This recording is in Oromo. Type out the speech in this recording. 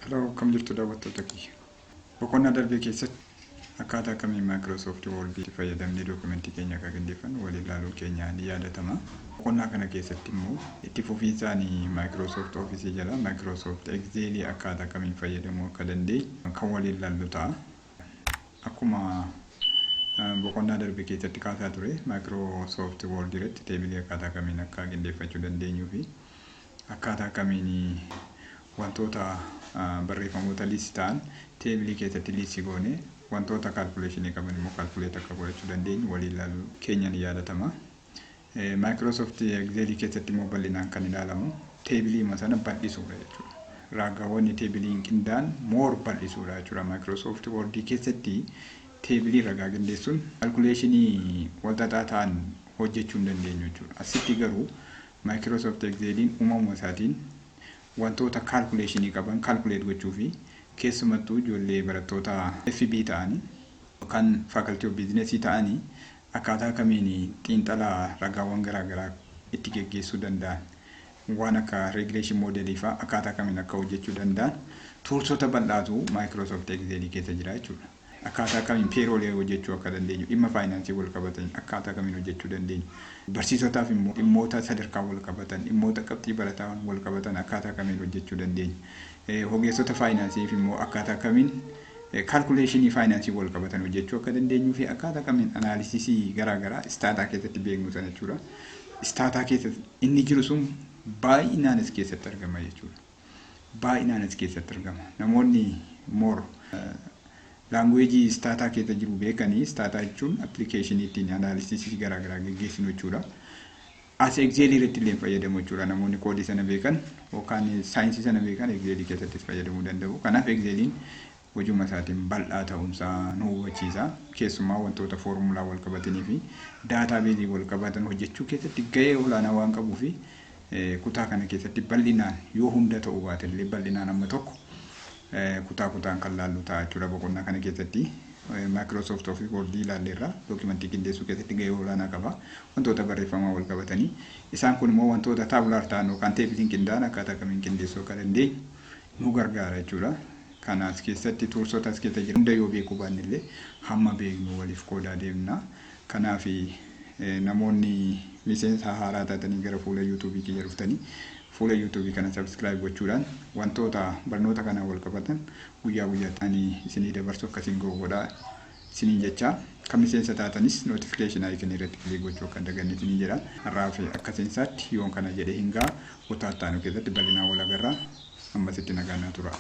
Hello, akkam jirtu daawwattoota kiyya? Boqonnaa darbee keessatti akkaataa akkamiin Microsoft Word fayyadamnee dookumentii keenya akka qindeeffannu waliin ilaaluun keenya ni yaadatama. Boqonnaa kana keessatti immoo itti fufiinsaan Microsoft Office jala Microsoft Excel akkaataa akkamiin fayyadamuu akka dandeenyu kan waliin ilaallu ta'a. Akkuma boqonnaa darbe keessatti kaasaa ture, Microsoft Word irratti teebilii akkaataa kamiin akka qindeeffachuu dandeenyuu fi akkaataa kamiin wantoota barreeffamoota list ta'an teebilii keessatti list goone, wantoota calculationii qaban immoo calculate akka godhachuu dandeenyu waliin ilaaluu keenya ni yaadatama. Microsoft Excel keessatti immoo bal'inaan kan ilaalamu teebilii sana bal'isuudha jechuudha. Raagaawwan teebiliin qindaa'an more bal'isuudha jechuudha. Microsoft Word keessatti teebilii ragaa qindeessuun calculationii walxaxaa ta'an hojjechuu hin dandeenyu jechuudha. Asitti garuu Microsoft Exceliin uumamuma isaatiin wantoota calculationii qaban calculate gochuu fi keessumattuu ijoollee barattoota FB ta'anii yookaan Faculty of Business ta'anii akkaataa kamiin xiinxala ragaawwan garaagaraa itti geggeessuu danda'an, waan akka regression modelii fa'aa akkaataa kamiin akka hojjechuu danda'an toolsota bal'aatu Microsoft Excel keessa jira jechuudha. Akkaataa kamiin payroll hojjechuu akka dandeenyu, dhimma faayinaansii wal qabatan akkaataa kamiin hojjechuu dandeenyu. Barsiisotaaf immoo dhimmoota sadarkaa wal qabatan, dhimmoota qabxii barataa wal qabatan akkaataa kamiin hojjechuu dandeenya. Ogeessota faayinaansiif immoo akkaataa kamiin calculationii faayinaansii wal qabatan hojjechuu akka dandeenyuu fi akkaataa kamiin analysisii garaagaraa Stata keessatti beeknu sana jechuudha. Stata keessatti inni jiru sun baay'inaan as keessatti argama jechuudha. Baay'inaan as keessatti argama. Namoonni more languageii Stata keessa jiru beekanii, Stata jechuun applicationii ittiin analysisii garaagaraa geggeessinu jechuudha. As Excelii irratti illee fayyadamu jechuudha. Namoonni koodii sana beekan yookaan saayinsii sana beekan Excelii keessattis fayyadamuu danda'u. Kanaaf Exceliin hojuma isaatiin bal'aa ta'uunsaa nu hubachiisa. Keessumaa wantoota foormulaa wal qabatanii fi databaseii wal qabatan hojjechuu keessatti gahee olaanaa waan qabuu fi kutaa kana keessatti bal'inaan yoo hunda ta'uu baate illee bal'inaan amma tokko kutaa kutaan kan laallu ta'a jechuudha boqonnaa kana keessatti. Microsoft Office Word ilaalleerra, dookimantii qindeessuu keessatti gahee olaanaa qaba. Wantoota barreeffamaa wal qabatanii isaan kun immoo wantoota tabular ta'an yookaan teebiliin qindaa'an akkaataa kamiin qindeessuu akka dandeenyu nu gargaara jechuudha. Kanaas keessatti toolsota as keessa jiran hunda yoo beekuu baanne illee hamma beeknu waliif qoodaa deemna. Kanaaf namoonni miseensa haaraa taatanii gara fuula YouTubeii kiyya dhuftanii fuula YouTubeii kana subscribe gochuudhaan wantoota barnoota kanaan wal qabatan guyyaa guyyaatti ani isinii dabarsu akkasiin godhaa isiniin jecha, kan miseensa taatanis notification icon irratti click gochuu akka hin daganne isiniin jedha. Har'aa fi akka seensaatti yoon kana jedhee hin ga'a, kutaa itti aanu keessatti bal'inaan wal agarraa, ammasitti nagaa naa tura.